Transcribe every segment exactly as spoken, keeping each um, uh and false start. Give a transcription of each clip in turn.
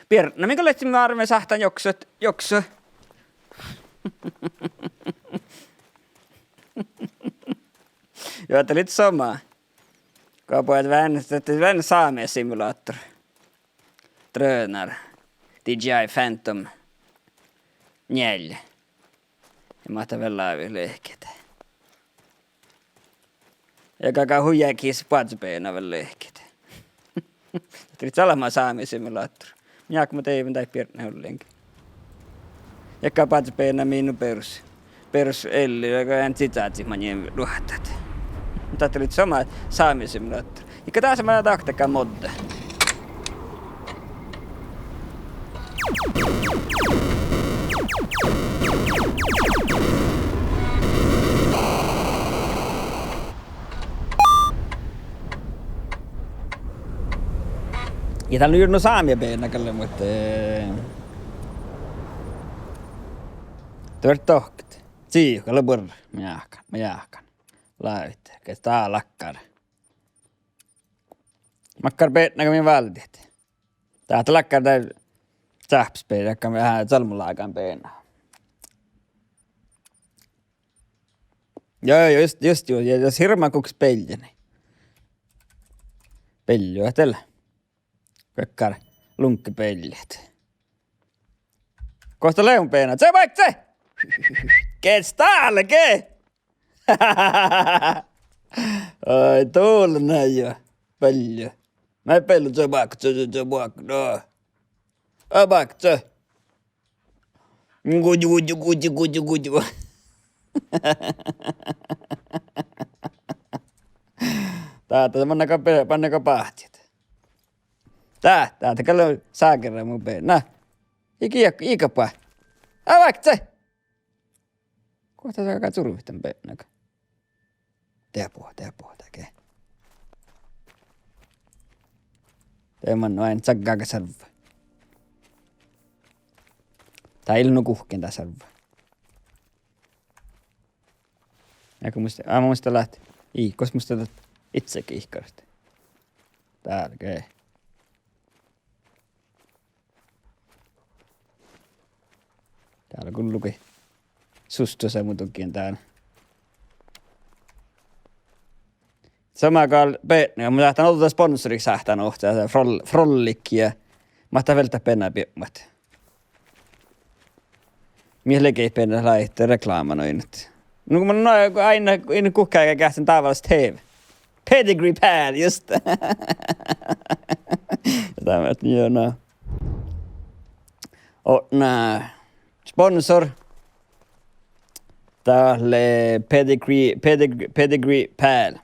Biernat, mii go lehpet várra sáhttán joksu, joksu. Juo, dat lei somá. Go boađát vel, dat lei vel Sámi simulator. Drønar. D J I Phantom njeallje. Ja máhtát vel lávejit lehket. Ja galgá hui jagi boazobeaivvi vel lehket. Dat lei calmma Sámi simulator. Mii ákme deaivvan dáid biernat ullengi. Ja galgá boazobeaivvi mii nu berus. Berus elli, ja go ean čičažit maŋŋil ruohtat. Dat lei somá Sámi simulator. Iige dasa maid dahkat modda. Ja dál nu juo nu sámi beana gal, muhto, eh, dat dohko. Sii, gal buorre, ma jáhkán, ma jáhkán. Lávejit, ge dat lakkár. Makkár beana go mii váldit. Dat lakkár dat sáhpes beana, dakkár veahá calmmulágan beana. Juo, juo, just, just, juo, ja das hirbmat guhkes bealjit. Beallu, dat lea. Gakkár luŋggebealjit. Gos dat lea mu beana? Čuoba áhčči! Ge stále ge! Ai, dulnná juo. Beallu. Maid beallu, čuoba áhčči, čuoba áhčči, čuoba áhčči, no. Čuoba áhčči. Gudju, gudju, gudju, gudju, gudju. Dát, dát, manne go be-, manne go báhcit. Dát, dát, dat gal lea ságerra mu beana. Na. Iige, iige, iige ba. Čuoba áhčči! Gos dat galgá curvit dan beanaga? Dego, dego, dego. De manne ain čaggaga servva. Dat ii lean nu guhkkin dat servva. Ja go mus, á, mus dat leat. Ii, gos mus dat leat itsege ihkkarat. Dál ge. Dál gullugi. Sustosa muiduin dán. Somá gal beana, mun sáhtán ođđa sponsorit sáhtán ovtta, Frol-, Frollik ja máhtát vel dat beana biepmat. Mii leat beana láhkai reklámma oainnat. Nu mun, no, ain, in guhká geahčen dávalaš T V. Pedigree Pal, just. Dát, juo, no. Odne sponsor. Dát lea Pedigree, Pedigree, Pedigree Pal.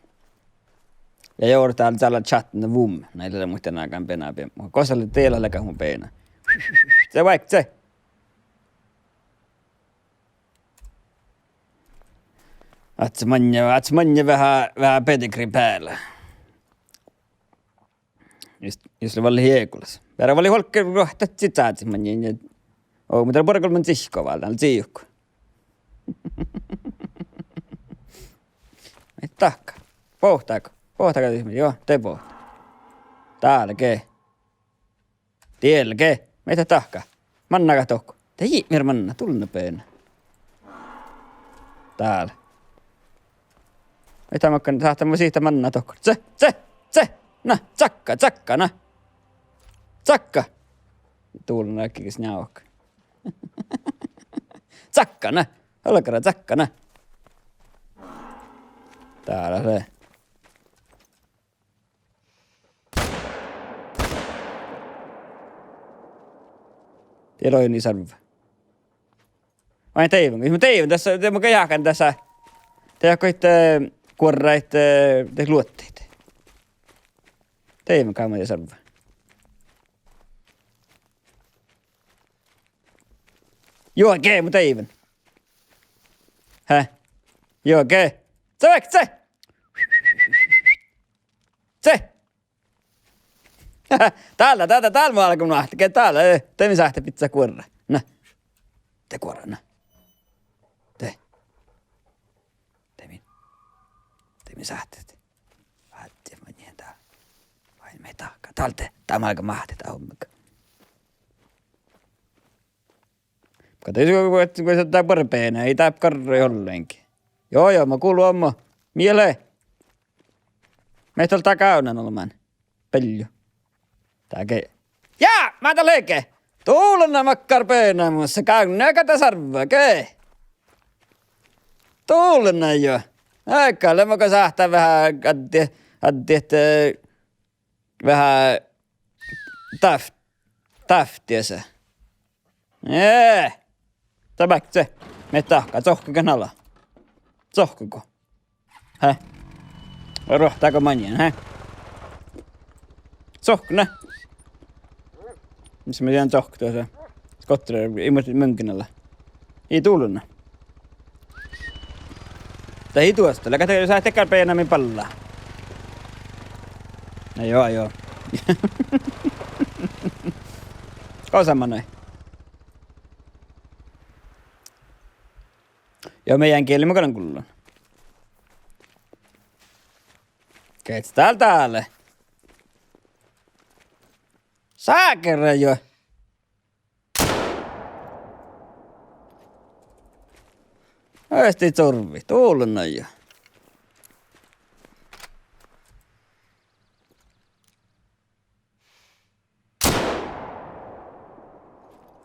Ja jorrá dál čattiin vum. Na ii lean muittán áigán beana biepmat. Gos lea diela leaga mu beana. Čuoba áhčči. Áhčči maŋŋel, áhčči maŋŋel veahá, veahá Pedigree Pal. Jus, jus lea valle hiegulas. Beare valle olggoruohta čičažit maŋŋil. Oh, muhto buorre gal mun čihko váldán, ale čihko. Mii dahká. Bohtágo, bohtágo, juo, de bohte. Dál ge. Diela ge, mii dat dahká. Manná gal dohko. De ii, mii manná, dulnná beana. Dál. Mii dat makkár, sáhtán mu sihte manná dohko. Tse, tse, tse. Na, čakka, čakka, na. Čakka. Dulnná áigge ges njáhka. Čakka, na. Olgara, čakka, na. Dál lea. Diela oidno servva. Vai deaivvan, mu deaivvan dasa, de mun gal jáhkán dasa. De jáhkán, eh, guorra, eh, de luottit. Deaivvan gal mu servva. Juo, ge, mu deaivvan. Hä? Juo, ge. Tse, tse. Tse. Dál, dál, dál, dál mu álgán nu ahte, ge dál, eh, de mii sáhttit bidjat guorra. Na. De guorra, na. De. De mii, de mii sáhttit. Váldit maŋŋil dál. Vai mii dahká. Dál de, dál mu álgán máhtit dát hommaga. Go de, go, go, go, dat buorre beana, ii dat garra ollengi. Jo, jo, mo gullo mo. Mii lea? Mii dat gávdnan olbmán. Belju. Dál ge-, ja, mat dat lea ge. Dulna makkár beanamus, gávdná ge dat sarvva ge. Dulna jo. Áigga lea mo go sáhttá veahá addi-, addihat, eh, veahá dáf-, dávttiasa. Eh. Dat báikce. Mii dahká, cohkkagat nala. Cohkkagat. Hä? Ruohtta go maŋŋel, hä? Cohkka, na. Mis mii dieđán cohkkat duosa. Skottera, ii muhtin muŋgan ala. Ii dulna. Dat ii duostan, lea gal de, sáhttet gal beanamin ballá. Na jo, jo. Gosa manai. Jo, mii eat gielli mukanan gullon. Getsá dál dále. Sákerra jo. Easti curvvi, dulna jo.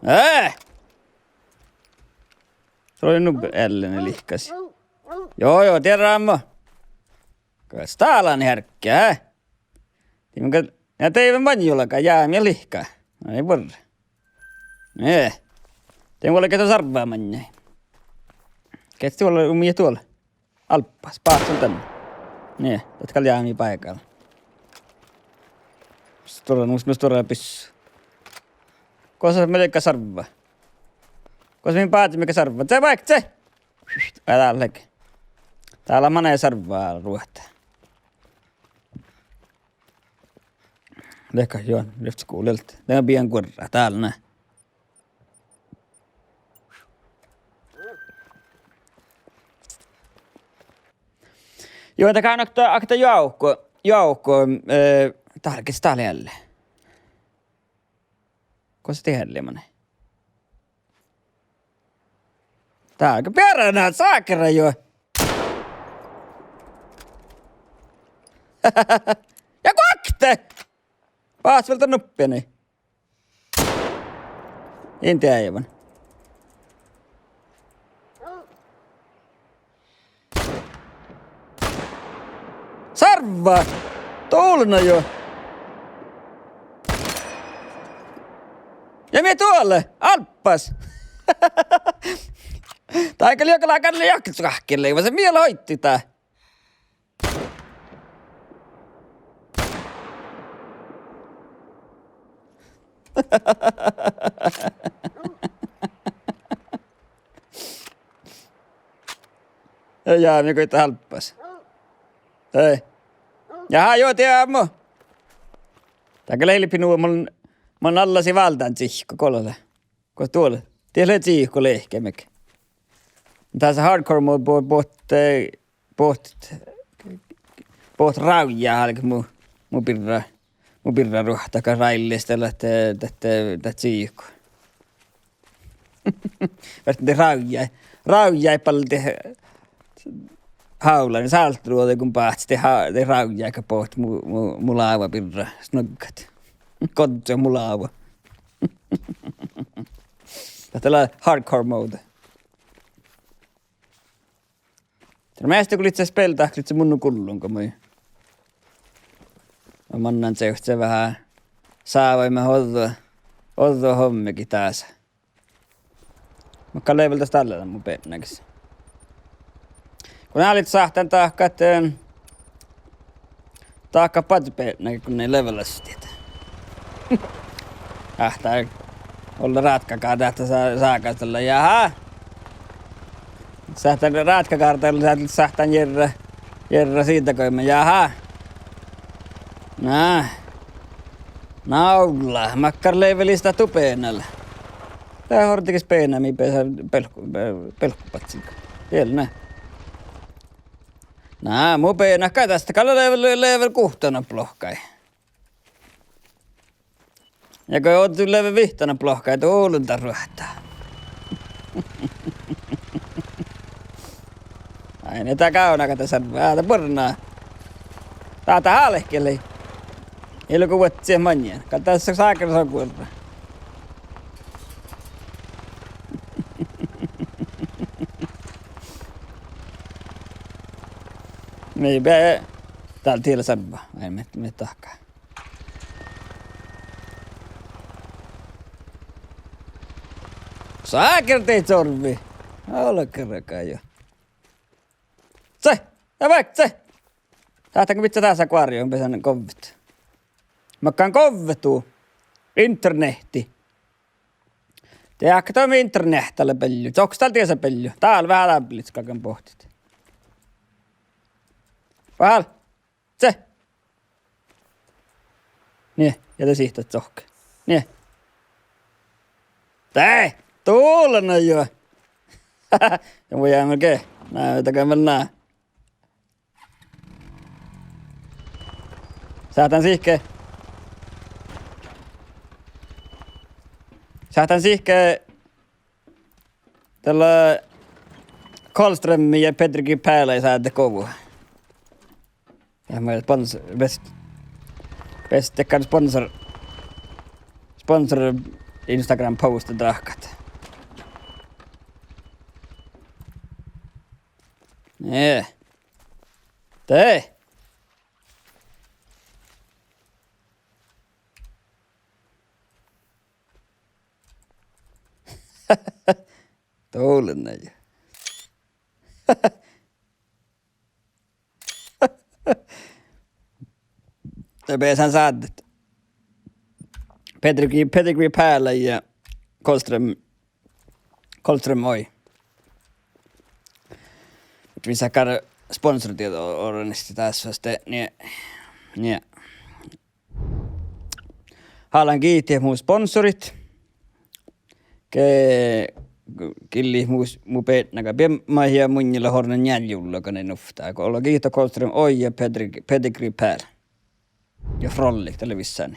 Eh! Sul lei nu eallin lihkasii. Jo, jo, dieđán mo. Go stálan heargge, eh? Dii mun gal, ja deive maŋŋel juolga, ja mii lihka. Ai buorre. Eh. Dien vuolgit go sarvva maŋŋel. Getsá duolle, umii duolle. Álppes, báhcen dan. Nie, dat gal jámii báigal. Stuorra, mus, mus stuorra byssu. Gosa mii leat sarvva? Gosa mii báhcet mii sarvva? Ce báikce! Dál lea ge. Dál lea manai sarvva ruohtta. Lehka, jo, lehka skuvla. Dál bijan guorra, dál, ne. Jo, dat gal okta, okta juovka, juovka, eh, dál ge dat lea. Gosa dat lea manai? Dál ge bearranat, sákerra jo. Ja guokte! Báhcet vel dan nuppe, nie. In dieđe vel. Sarvva! Dulna jo. Ja mii duolle, álppes. Dat gal juo gal, gal lea juohke suohkeleivas, mii lea oidda dat. Ja, ja, mii goit álppes. Ei. Jahá, juo, dieđán mo. Dat gal lei lihkku nu, mun, mun allasin váldán cihku, go lea. Go duole. Dieđán lea cihku lihkku mii. Dasa hardcore mode bo-, bohte, eh, bohte, bohte rávjá álge mu, mu birra, mu birra ruohtta, go ráillis dat, dat, dat cihku. Verte de rávjá, rávjá balde hávlá, ni sáltruođi go báhcet de há-, de rávjá go bohte mu, mu, mu láva birra, snoggat. Goddá mu láva. Dat lea hardcore mode. Dat measta go lihkii spel, dat lihkii mun gullon go mii. Ja mannan cehce veahá sávaimet ođđo, ođđo hommegiid dás. Mat gal lea vel das dalle dan mu beanagas. Go ná lea sáhtán dahkat, eh, dahkat badjel beanagat go lea levelastit. Áhttá ollá rádkaga dat sa-, ságas dalle, jahá. Sáhtán rádkaga dalle, sáhtán jerra, jerra siidda goimme, jahá. Na. Na, ovllá, makkár levelis dat du beanat. Dat ordages beana mii beasai belku-, be-, belkubadjiin. Diel ne. Na, mu beana gal das, dat gal lea level, level guhttana blohkái. Ja go ođđu level vihttana blohkái, dat olu dat ruohtta. Eai ne dat gávdná, gal dat servva, dat buorre. Dat, dat álki lei. Ii leat go vuodjit maŋŋel. Gal dat sáhttá son guorra. Mii be-, dál dihte servva. Eai mii, mii dahká. Sáhttá dihte servva. Olgárga jo. Sii, ja vaikko sii. Sáhttá go bidjat dasa guorjjat, beasan govvet. Makkár govvet du? Internehtti. De ahte dá internehta lea beallu. Cokte dal diesa beallu. Dál veahá dábbalit galggan bohtet. Veahá. Sii. Nie, ja de sihtet cokte. Nie. De, dán lea na jo. Ja mun jáven ge. Na, dat gal vel na. Sáhtán sihke. Sáhtán sihke. Dalle Karlstrømii ja Pedrik Pæle sáddet govu. Ja mun spons-, bes-, bes-, dakkár sponsor, sponsor Instagram posta dahkat. Nie. De. Dán lea na jo. Ja beasán sáddet. Pedrik, Pedrik Pæle ja Karlstrøm, Karlstrøm Oy. Muhto mii sáhttá sponsoratietoorganis dás fas de, nie, nie. Hálan giitet mu sponsorit. Ge-, gillit mu, mu beatnaga biebmui ja munnje lea ortnán njeallje julla go nai nuvttá. Go ollu giitet Karlstrøm Oy ja Pedrik-, Pedrik Pæle. Ja Frollik, dat lea vissani.